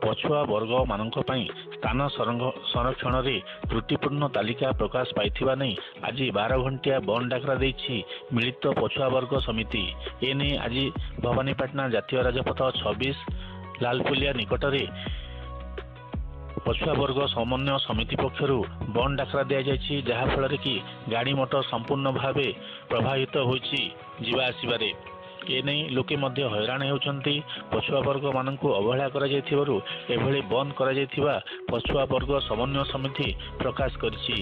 ପଛୁଆ ବର୍ଗମାନଙ୍କ ପାଇଁ ସ୍ଥାନ ସଂରକ୍ଷଣରେ ତ୍ରୁଟିପୂର୍ଣ୍ଣ ତାଲିକା ପ୍ରକାଶ ପାଇଥିବା ନେଇ ଆଜି 12 ଘଣ୍ଟିଆ ବନ୍ଦ ଡାକରା ଦେଇଛି ମିଳିତ ପଛୁଆ ବର୍ଗ ସମିତି। ଏନେଇ ଆଜି ଭବାନୀପାଟଣା ଜାତୀୟ ରାଜପଥ 26 ଲାଲପୁଲିଆ ନିକଟରେ ପଛୁଆ ବର୍ଗ ସମନ୍ୱୟ ସମିତି ପକ୍ଷରୁ ବନ୍ଦ ଡାକରା ଦିଆଯାଇଛି, ଯାହାଫଳରେ କି ଗାଡ଼ି ମଟର ସମ୍ପୂର୍ଣ୍ଣ ଭାବେ ପ୍ରଭାବିତ ହୋଇଛି ଯିବା ଆସିବାରେ। ଏନେଇ ଲୋକେ ମଧ୍ୟ ହଇରାଣ ହେଉଛନ୍ତି। ପଛୁଆ ବର୍ଗମାନଙ୍କୁ ଅବହେଳା କରାଯାଇଥିବାରୁ ଏଭଳି ବନ୍ଦ କରାଯାଇଥିବା ପଛୁଆ ବର୍ଗ ସମନ୍ୱୟ ସମିତି ପ୍ରକାଶ କରିଛି।